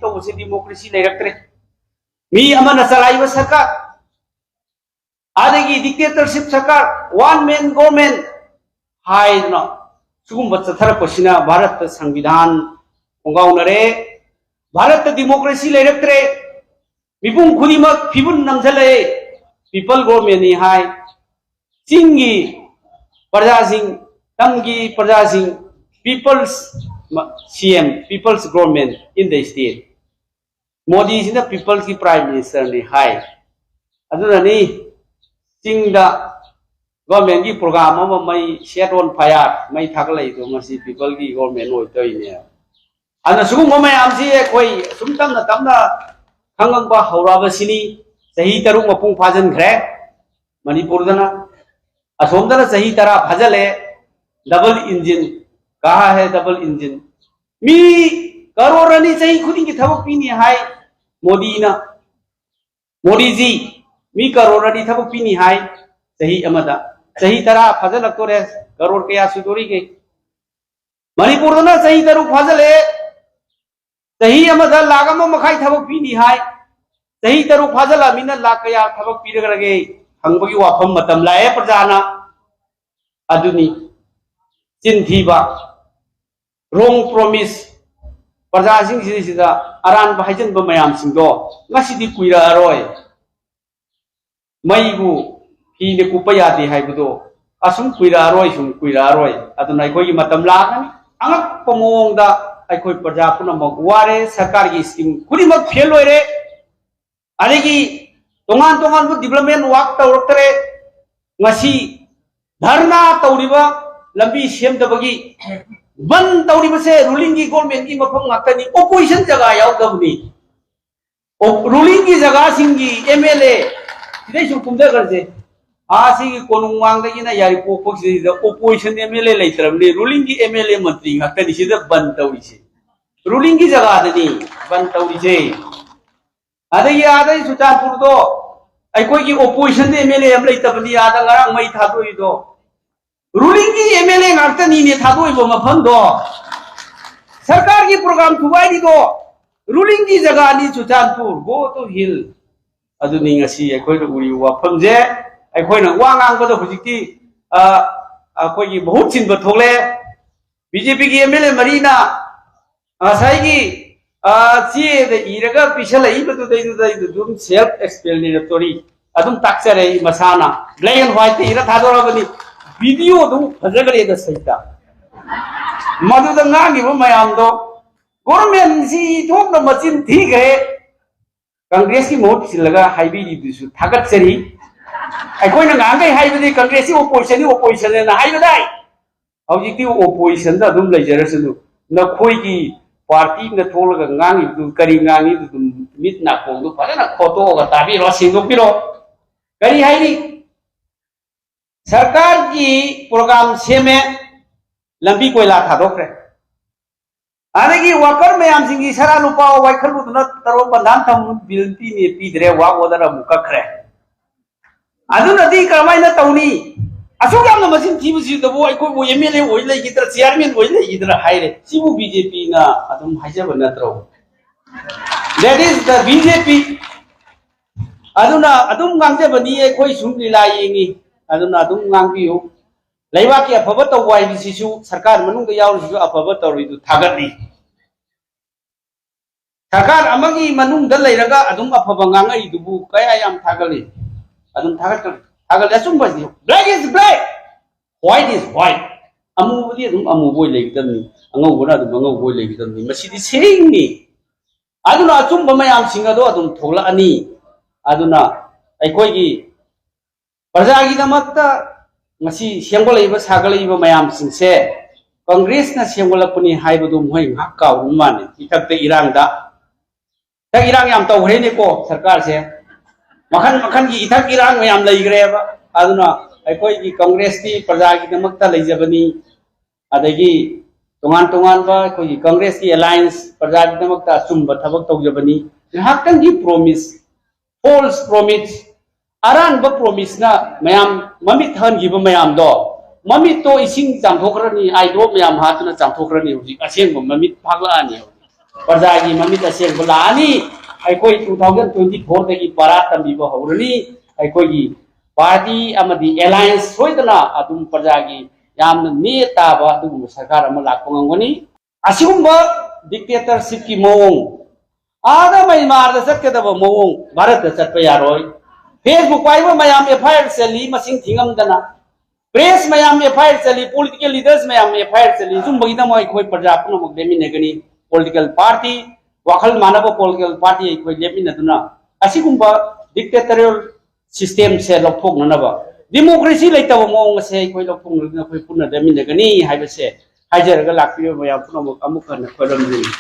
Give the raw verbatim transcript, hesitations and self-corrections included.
ꯇꯧꯕꯁꯦ ꯗꯤꯃꯣꯀ꯭ꯔꯦꯁꯤ ꯂꯩꯔꯛꯇ꯭ꯔꯦ꯫ ꯃꯤ ꯑꯃꯅ ꯆꯂꯥꯏꯕ ꯁꯔꯀꯥꯔ, ꯑꯗꯒꯤ dictatorship ꯁꯔꯀꯥꯔ, one man government ꯍꯥꯏꯗꯅ ꯁꯤꯒꯨꯝꯕ ꯆꯠꯊꯔꯛꯄꯁꯤꯅ ꯚꯥꯔꯠꯇ ꯁꯪꯕꯤꯙꯥꯟ ꯈꯣꯡꯒꯥꯎꯅꯔꯦ, ꯚꯥꯔꯠꯇ ꯗꯤꯃꯣꯀ꯭ꯔꯦꯁꯤ ꯂꯩꯔꯛꯇ꯭ꯔꯦ, ꯃꯤꯄꯨꯝ ꯈꯨꯗꯤꯡꯃꯛ ꯐꯤꯕꯨꯟ ꯅꯝꯁꯤꯜꯂꯛꯑꯦ꯫ People governmentꯅꯤ ꯍꯥꯏ, ꯆꯤꯡꯒꯤ ꯄ꯭ꯔꯖꯥꯁꯤꯡ, ꯇꯝꯒꯤ ꯄ꯭ꯔꯖꯥꯁꯤꯡ, people's C M, people's government in the state꯫ ꯃꯣꯗꯤꯁꯤꯅ peopleꯒꯤ prime ministerꯅꯤ ꯍꯥꯏ꯫ ꯑꯗꯨꯅꯅꯤ ꯆꯤꯡꯗ governmentꯀꯤ program ꯑꯃ ꯃꯩ set on fire, ꯃꯩ ꯊꯥꯒꯠꯂꯛꯏꯗꯣ, ꯃꯁꯤ peopleꯒꯤ government ꯑꯣꯏꯗꯣꯏꯅꯦ꯫ ꯑꯗꯨꯅ ꯁꯤꯒꯨꯝꯕ ꯃꯌꯥꯝꯁꯤ ꯑꯩꯈꯣꯏ ꯑꯁꯨꯝ ꯇꯞꯅ ꯇꯞꯅ ꯈꯪꯉꯛꯄ ꯍꯧꯔꯛꯑꯕꯁꯤꯅꯤ꯫ ꯆꯍꯤ ꯇꯔꯨꯛ ꯃꯄꯨꯡ ꯐꯥꯖꯤꯟꯈ꯭ꯔꯦ ꯃꯅꯤꯄꯨꯔꯗꯅ꯫ ꯑꯁꯣꯝꯗꯅ ꯆꯍꯤ ꯇꯔꯥ ꯐꯥꯖꯤꯜꯂꯦ꯫ Double engine, ꯀꯍꯥ ꯍꯦ double engine? ꯃꯤ ꯀꯔꯣꯔ ꯑꯅꯤ ꯆꯍꯤ ꯈꯨꯗꯤꯡꯒꯤ ꯊꯕꯛ ꯄꯤꯅꯤ ꯍꯥꯏ ꯃꯣꯗꯤꯅ꯫ ꯃꯣꯗꯤꯖꯤ, ꯃꯤ ꯀꯔꯣꯔ ꯑꯅꯤ ꯊꯕꯛ ꯄꯤꯅꯤ ꯍꯥꯏ ꯆꯍꯤ ꯑꯃꯗ꯫ ꯆꯍꯤ ꯇꯔꯥ ꯐꯥꯖꯤꯜꯂꯛꯇꯣꯔꯦ, ꯀꯔꯣꯔ ꯀꯌꯥ ꯁꯨꯗꯣꯔꯤꯒꯦ? ꯃꯅꯤꯄꯨꯔꯗꯅ ꯆꯍꯤ ꯇꯔꯨꯛ ꯐꯥꯖꯤꯜꯂꯛꯑꯦ, ꯆꯍꯤ ꯑꯃꯗ ꯂꯥꯈ ꯑꯃ ꯃꯈꯥꯏ ꯊꯕꯛ ꯄꯤꯅꯤ ꯍꯥꯏ꯫ ꯆꯍꯤ ꯇꯔꯨꯛ ꯐꯥꯖꯤꯜꯂꯛꯑꯃꯤꯅ ꯂꯥꯈ ꯀꯌꯥ ꯊꯕꯛ ꯄꯤꯔꯒꯦ ꯍꯪꯕꯒꯤ ꯋꯥꯐꯝ ꯃꯇꯝ ꯂꯥꯛꯑꯦ ꯄ꯭ꯔꯖꯥꯅ꯫ ꯑꯗꯨꯅꯤ ꯆꯤꯟ ꯊꯤꯕ, wrong promise, ꯄ꯭ꯔꯖꯥꯁꯤꯡꯁꯤꯗ ꯑꯔꯥꯟꯕ ꯍꯥꯏꯖꯤꯟꯕ ꯃꯌꯥꯝꯁꯤꯡꯗꯣ ꯉꯁꯤꯗꯤ ꯀꯨꯏꯔꯛꯑꯔꯣꯏ꯫ ꯃꯩꯕꯨ ꯐꯤꯅ ꯀꯨꯞꯄ ꯌꯥꯗꯦ ꯍꯥꯏꯕꯗꯣ ꯑꯁꯨꯝ ꯀꯨꯏꯔꯛꯑꯔꯣꯏ, ꯁꯨꯝ ꯀꯨꯏꯔꯛꯑꯔꯣꯏ꯫ ꯑꯗꯨꯅ ꯑꯩꯈꯣꯏꯒꯤ ꯃꯇꯝ ꯂꯥꯛꯀꯅꯤ꯫ ꯑꯉꯛꯄ ꯃꯑꯣꯡꯗ ꯑꯩꯈꯣꯏ ꯄ꯭ꯔꯖꯥ ꯄꯨꯝꯅꯃꯛ ꯋꯥꯔꯦ, ꯁꯔꯀꯥꯔꯒꯤ scheme ꯈꯨꯗꯤꯡꯃꯛ fail ꯑꯣꯏꯔꯦ, ꯑꯗꯒꯤ ꯇꯣꯉꯥꯟ ꯇꯣꯉꯥꯟꯕ development work ꯇꯧꯔꯛꯇ꯭ꯔꯦ꯫ ꯉꯁꯤ ꯙꯔꯅꯥ ꯇꯧꯔꯤꯕ, ꯂꯝꯕꯤ ꯁꯦꯝꯗꯕꯒꯤ ꯕꯟ ꯇꯧꯔꯤꯕꯁꯦ rulingꯒꯤ governmentꯀꯤ ꯃꯐꯝ ꯉꯥꯛꯇꯅꯤ, opposition ꯖꯒꯥ ꯌꯥꯎꯗꯕꯅꯤ꯫ ꯑꯣ, rulingꯒꯤ ꯖꯒꯥꯁꯤꯡꯒꯤ M L A, ꯁꯤꯗꯩ ꯁꯨꯝ ꯀꯨꯝꯊꯈ꯭ꯔꯁꯦ, ꯑꯥ ꯁꯤꯒꯤ ꯀꯣꯅꯨꯡꯃꯥꯡꯗꯒꯤꯅ ꯌꯥꯏꯔꯤꯄꯣꯛꯐꯥꯎ ꯁꯤꯗꯩꯁꯤꯗ opposition M L A ꯂꯩꯇ꯭ꯔꯕꯅꯤ, rulingꯒꯤ M L A ꯃꯟꯇ꯭ꯔꯤ ꯉꯥꯛꯇꯅꯤ ꯁꯤꯗ ꯕꯟ ꯇꯧꯔꯤꯁꯦ꯫ Rulingꯒꯤ ꯖꯒꯥꯗꯅꯤ ꯕꯟ ꯇꯧꯔꯤꯁꯦ꯫ ꯑꯗꯒꯤ ꯑꯥꯗꯩ ꯆꯨꯔꯆꯥꯟꯄꯨꯔꯗꯣ ꯑꯩꯈꯣꯏꯒꯤ oppositionꯗ M L A ꯑꯃ ꯂꯩꯇꯕꯅꯤ, ꯑꯥꯗ ꯉꯔꯥꯡ ꯃꯩ ꯊꯥꯗꯣꯛꯏꯗꯣ꯫ Rulingꯒꯤ M L A ꯉꯥꯛꯇꯅꯤꯅꯦ ꯊꯥꯗꯣꯛꯏꯕ ꯃꯐꯝꯗꯣ꯫ ꯁꯔꯀꯥꯔꯒꯤ program ꯊꯨꯒꯥꯏꯔꯤꯗꯣ ꯔꯨꯂꯤꯡꯒꯤ ꯖꯒꯥꯅꯤ Churachandpur, go to hell꯫ ꯑꯗꯨꯅꯤ ꯉꯁꯤ ꯑꯩꯈꯣꯏꯅ ꯎꯔꯤꯕ ꯋꯥꯐꯝꯁꯦ꯫ ꯑꯩꯈꯣꯏꯅ ꯋꯥ ꯉꯥꯡꯕꯗ ꯍꯧꯖꯤꯛꯇꯤ ꯑ, ꯑꯩꯈꯣꯏꯒꯤ ꯃꯍꯨꯠ ꯁꯤꯟꯕ ꯊꯣꯛꯂꯦ꯫ ꯕꯤ ꯖꯦ ꯄꯤꯒꯤ ꯑꯦꯝ ꯑꯦꯜ ꯑꯦ ꯃꯔꯤꯅ ꯉꯁꯥꯏꯒꯤ ꯑ, ꯆꯦꯗ ꯏꯔꯒ ꯄꯤꯁꯜꯂꯛꯏꯕꯗꯨꯗꯩꯗꯨꯗ ꯑꯩꯗꯨ ꯑꯗꯨꯝ self explanatory ꯑꯗꯨꯝ ꯇꯥꯛꯆꯔꯦ ꯑꯩ ꯃꯁꯥꯅ꯫ Black and white ꯏꯔ ꯊꯥꯗꯣꯔꯛꯑꯕꯅꯤ꯫ ꯚꯤꯗꯤꯑꯣ ꯑꯗꯨꯝ ꯐꯖꯈ꯭ꯔꯦꯗ ꯁꯩꯇ꯫ ꯃꯗꯨꯗ ꯉꯥꯡꯉꯤꯕ ꯃꯌꯥꯝꯗꯣ, ꯒꯣꯔꯃꯦꯟꯁꯤ ꯊꯣꯛꯅ ꯃꯆꯤꯟ ꯊꯤꯈ꯭ꯔꯦ꯫ ꯀꯪꯒ꯭ꯔꯦꯁꯀꯤ ꯃꯍꯨꯠ ꯁꯤꯜꯂꯒ ꯍꯥꯏꯕꯤꯔꯤꯗꯨꯁꯨ ꯊꯥꯒꯠꯆꯔꯤ꯫ ꯑꯩꯈꯣꯏꯅ ꯉꯍꯥꯟꯈꯩ ꯍꯥꯏꯕꯗꯤ ꯀꯪꯒ꯭ꯔꯦꯁꯁꯤ oppositionꯅꯤ, oppositionꯅꯦꯅ ꯍꯥꯏꯕꯗꯥꯏ? ꯍꯧꯖꯤꯛꯇꯤ oppositionꯗ ꯑꯗꯨꯝ ꯂꯩꯖꯔꯁꯅꯨ꯫ ꯅꯈꯣꯏꯒꯤ ꯄꯥꯔꯇꯤꯅ ꯊꯣꯛꯂꯒ ꯉꯥꯡꯉꯤꯕꯗꯨ ꯀꯔꯤ ꯉꯥꯡꯉꯤꯗꯨ ꯑꯗꯨꯝ ꯃꯤꯠ ꯅꯥꯀꯣꯡꯗꯨ ꯐꯖꯅ ꯈꯣꯠꯇꯣꯛꯑꯒ ꯇꯥꯕꯤꯔꯣ, ꯁꯦꯡꯗꯣꯛꯄꯤꯔꯣ꯫ ꯀꯔꯤ ꯍꯥꯏꯔꯤ? ꯁꯔꯀꯥꯔꯒꯤ program ꯁꯦꯝꯃꯦ, ꯂꯝꯕꯤ ꯀꯣꯏꯂꯥ ꯊꯥꯗꯣꯛꯈ꯭ꯔꯦ꯫ ꯑꯗꯒꯤ worker ꯃꯌꯥꯝꯁꯤꯡꯒꯤ ꯁꯔꯥ ꯂꯨꯄꯥ ꯋꯥꯏꯈꯠꯂꯨꯗꯨꯅ ꯇꯔꯣ ꯄꯟꯊꯥꯝ ꯊꯝ ꯕꯤꯜ ꯄꯤꯅꯤ ꯄꯤꯗ꯭ꯔꯦ, work order ꯑꯃꯨꯛ ꯀꯛꯈ꯭ꯔꯦ꯫ ꯑꯗꯨꯅꯗꯤ ꯀꯔꯝꯍꯥꯏꯅ ꯇꯧꯅꯤ? ꯑꯁꯨꯛ ꯌꯥꯝꯅ ꯃꯁꯤꯡ ꯊꯤꯕꯁꯤꯗꯕꯨ ꯑꯩꯈꯣꯏꯕꯨ ꯑꯦꯝ ꯑꯦꯜ ꯑꯦ ꯑꯣꯏ ꯂꯩꯈꯤꯗ꯭ꯔꯥ, ꯆꯤꯌꯥꯔꯃꯦꯟ ꯑꯣꯏ ꯂꯩꯈꯤꯗ꯭ꯔꯥ ꯍꯥꯏꯔꯦ꯫ ꯁꯤꯕꯨ ꯕꯤ ꯖꯦ ꯄꯤꯅ ꯑꯗꯨꯝ ꯍꯥꯏꯖꯕ ꯅꯠꯇ꯭ꯔꯣ? That is the B J P꯫ ꯑꯗꯨꯅ ꯑꯗꯨꯝ ꯉꯥꯡꯖꯕꯅꯤ, ꯑꯩꯈꯣꯏ ꯁꯨꯝ ꯂꯤꯂꯥ ꯌꯦꯡꯉꯤ, ꯑꯗꯨꯅ ꯑꯗꯨꯝ ꯉꯥꯡꯕꯤꯌꯨ꯫ ꯂꯩꯕꯥꯛꯀꯤ ꯑꯐꯕ ꯇꯧꯕ ꯍꯥꯏꯕꯁꯤꯁꯨ ꯁꯔꯀꯥꯔ ꯃꯅꯨꯡꯗ ꯌꯥꯎꯔꯤꯁꯤꯁꯨ ꯑꯐꯕ ꯇꯧꯔꯤꯗꯨ ꯊꯥꯒꯠꯂꯤ꯫ ꯁꯔꯀꯥꯔ ꯑꯃꯒꯤ ꯃꯅꯨꯡꯗ ꯂꯩꯔꯒ ꯑꯗꯨꯝ ꯑꯐꯕ ꯉꯥꯡꯉꯛꯏꯗꯨꯕꯨ ꯀꯌꯥ ꯌꯥꯝ ꯊꯥꯒꯠꯂꯤ꯫ ꯑꯗꯨꯝ ꯊꯥꯒꯠꯀꯅꯤ, ꯊꯥꯒꯠꯂꯤ꯫ ꯑꯆꯨꯝꯕꯁꯤ, black is black, white is white꯫ ꯑꯃꯨꯕꯗꯤ ꯑꯗꯨꯝ ꯑꯃꯨꯕ ꯑꯣꯏ ꯂꯩꯒꯗꯕꯅꯤ, ꯑꯉꯧꯕꯅ ꯑꯗꯨꯝ ꯑꯉꯧꯕ ꯑꯣꯏ ꯂꯩꯒꯗꯕꯅꯤ꯫ ꯃꯁꯤꯗꯤ ꯁꯦꯡꯅꯤ꯫ ꯑꯗꯨꯅ ꯑꯆꯨꯝꯕ ꯃꯌꯥꯝꯁꯤꯡ ꯑꯗꯣ ꯑꯗꯨꯝ ꯊꯣꯛꯂꯛꯑꯅꯤ꯫ ꯑꯗꯨꯅ ꯑꯩꯈꯣꯏꯒꯤ ꯄ꯭ꯔꯖꯥꯒꯤꯗꯃꯛꯇ ꯉꯁꯤ ꯁꯦꯝꯒꯠꯂꯛꯏꯕ, ꯁꯥꯒꯠꯂꯛꯏꯕ ꯃꯌꯥꯝꯁꯤꯡꯁꯦ ꯀꯪꯒ꯭ꯔꯦꯁꯅ ꯁꯦꯝꯒꯠꯂꯛꯄꯅꯤ ꯍꯥꯏꯕꯗꯨ ꯃꯈꯣꯏ ꯉꯥꯏꯍꯥꯛ ꯀꯥꯎꯕ ꯃꯥꯜꯂꯤ꯫ ꯏꯊꯛꯇ ꯏꯔꯥꯡꯗ, ꯏꯊꯛ ꯏꯔꯥꯡ ꯌꯥꯝ ꯇꯧꯈ꯭ꯔꯦꯅꯦꯀꯣ ꯁꯔꯀꯥꯔꯁꯦ꯫ ꯃꯈꯜ ꯃꯈꯜꯒꯤ ꯏꯊꯛ ꯏꯔꯥꯡ ꯃꯌꯥꯝ ꯂꯩꯈ꯭ꯔꯦꯕ꯫ ꯑꯗꯨꯅ ꯑꯩꯈꯣꯏꯒꯤ ꯀꯪꯒ꯭ꯔꯦꯁꯇꯤ ꯄ꯭ꯔꯖꯥꯒꯤꯗꯃꯛꯇ ꯂꯩꯖꯕꯅꯤ꯫ ꯑꯗꯒꯤ ꯇꯣꯉꯥꯟ ꯇꯣꯉꯥꯟꯕ ꯑꯩꯈꯣꯏꯒꯤ ꯀꯪꯒ꯭ꯔꯦꯁꯀꯤ alliance ꯄ꯭ꯔꯖꯥꯒꯤꯗꯃꯛꯇ ꯑꯆꯨꯝꯕ ꯊꯕꯛ ꯇꯧꯖꯕꯅꯤ꯫ ꯉꯥꯏꯍꯥꯛꯇꯪꯒꯤ promise, false promise, ꯑꯔꯥꯟꯕ promiseꯅ ꯃꯌꯥꯝ ꯃꯃꯤꯠ ꯊꯛꯍꯟꯈꯤꯕ ꯃꯌꯥꯝꯗꯣ, ꯃꯃꯤꯠꯇꯣ ꯏꯁꯤꯡ ꯆꯥꯝꯊꯣꯛꯈ꯭ꯔꯅꯤ, eye drop ꯃꯌꯥꯝ ꯍꯥꯞꯇꯨꯅ ꯆꯥꯝꯊꯣꯛꯈ꯭ꯔꯅꯤ꯫ ꯍꯧꯖꯤꯛ ꯑꯁꯦꯡꯕ ꯃꯃꯤꯠ ꯐꯥꯛꯂꯛꯑꯅꯤ ꯍꯧꯖꯤꯛ꯫ ꯄ꯭ꯔꯖꯥꯒꯤ ꯃꯃꯤꯠ ꯑꯁꯦꯡꯕ ꯂꯥꯛꯑꯅꯤ꯫ ꯑꯩꯈꯣꯏ two thousand twenty fourꯗꯒꯤ ꯄꯔꯥ ꯇꯝꯕꯤꯕ ꯍꯧꯔꯅꯤ꯫ ꯑꯩꯈꯣꯏꯒꯤ ꯄꯥꯔꯇꯤ ꯑꯃꯗꯤ ꯑꯦꯂꯥꯏꯟꯁ ꯁꯣꯏꯗꯅ ꯑꯗꯨꯝ ꯄ꯭ꯔꯖꯥꯒꯤ ꯌꯥꯝꯅ ꯅꯦ ꯇꯥꯕ ꯑꯗꯨꯒꯨꯝꯕ ꯁꯔꯀꯥꯔ ꯑꯃ ꯂꯥꯛꯄ ꯉꯝꯒꯅꯤ꯫ ꯑꯁꯤꯒꯨꯝꯕ ꯗꯤꯛꯇꯦꯇꯔꯁꯤꯞꯀꯤ ꯃꯑꯣꯡ, ꯑꯥꯗ ꯃꯩꯃꯥꯔꯗ ꯆꯠꯀꯗꯕ ꯃꯑꯣꯡ ꯚꯥꯔꯠꯇ ꯆꯠꯄ ꯌꯥꯔꯣꯏ꯫ ꯐꯦꯁꯕꯨꯛ ꯄꯥꯏꯕ ꯃꯌꯥꯝ ꯑꯦꯐ ꯑꯥꯏ ꯑꯥꯔ ꯆꯜꯂꯤ ꯃꯁꯤꯡ ꯊꯤꯉꯝꯗꯅ꯫ ꯄ꯭ꯔꯦꯁ ꯃꯌꯥꯝ ꯑꯦꯐ ꯑꯥꯏ ꯑꯥꯔ ꯆꯜꯂꯤ, ꯄꯣꯂꯤꯇꯤꯀꯦꯜ ꯂꯤꯗꯔꯁ ꯃꯌꯥꯝ ꯑꯦꯐ ꯑꯥꯏ ꯑꯥꯔ ꯆꯜꯂꯤ꯫ ꯁꯨꯝꯕꯒꯤꯗꯃꯛ ꯑꯩꯈꯣꯏ ꯄ꯭ꯔꯖꯥ ꯄꯨꯝꯅꯃꯛ ꯂꯦꯞꯃꯤꯟꯅꯒꯅꯤ꯫ ꯄꯣꯂꯤꯇꯤꯀꯦꯜ ꯄꯥꯔꯇꯤ, ꯋꯥꯈꯜ ꯃꯥꯟꯅꯕ ꯄꯣꯂꯤꯇꯤꯀꯦꯜ ꯄꯥꯔꯇꯤ ꯑꯩꯈꯣꯏ ꯂꯦꯞꯃꯤꯟꯅꯗꯨꯅ ꯑꯁꯤꯒꯨꯝꯕ ꯗꯤꯛꯇꯦꯇꯔꯤꯌꯦꯜ ꯁꯤꯁꯇꯦꯝꯁꯦ ꯂꯧꯊꯣꯛꯅꯅꯕ, ꯗꯤꯃꯣꯀ꯭ꯔꯦꯁꯤ ꯂꯩꯇꯕ ꯃꯑꯣꯡ ꯑꯁꯦ ꯑꯩꯈꯣꯏ ꯂꯧꯊꯣꯛꯅꯗꯨꯅ ꯑꯩꯈꯣꯏ ꯄꯨꯟꯅ ꯂꯦꯞꯃꯤꯟꯅꯒꯅꯤ ꯍꯥꯏꯕꯁꯦ ꯍꯥꯏꯖꯔꯒ ꯂꯥꯛꯄꯤꯔꯤꯕ ꯃꯌꯥꯝ ꯄꯨꯝꯅꯃꯛ ꯑꯃꯨꯛ ꯍꯟꯅ ꯈꯣꯏꯔꯝꯖꯔꯤ꯫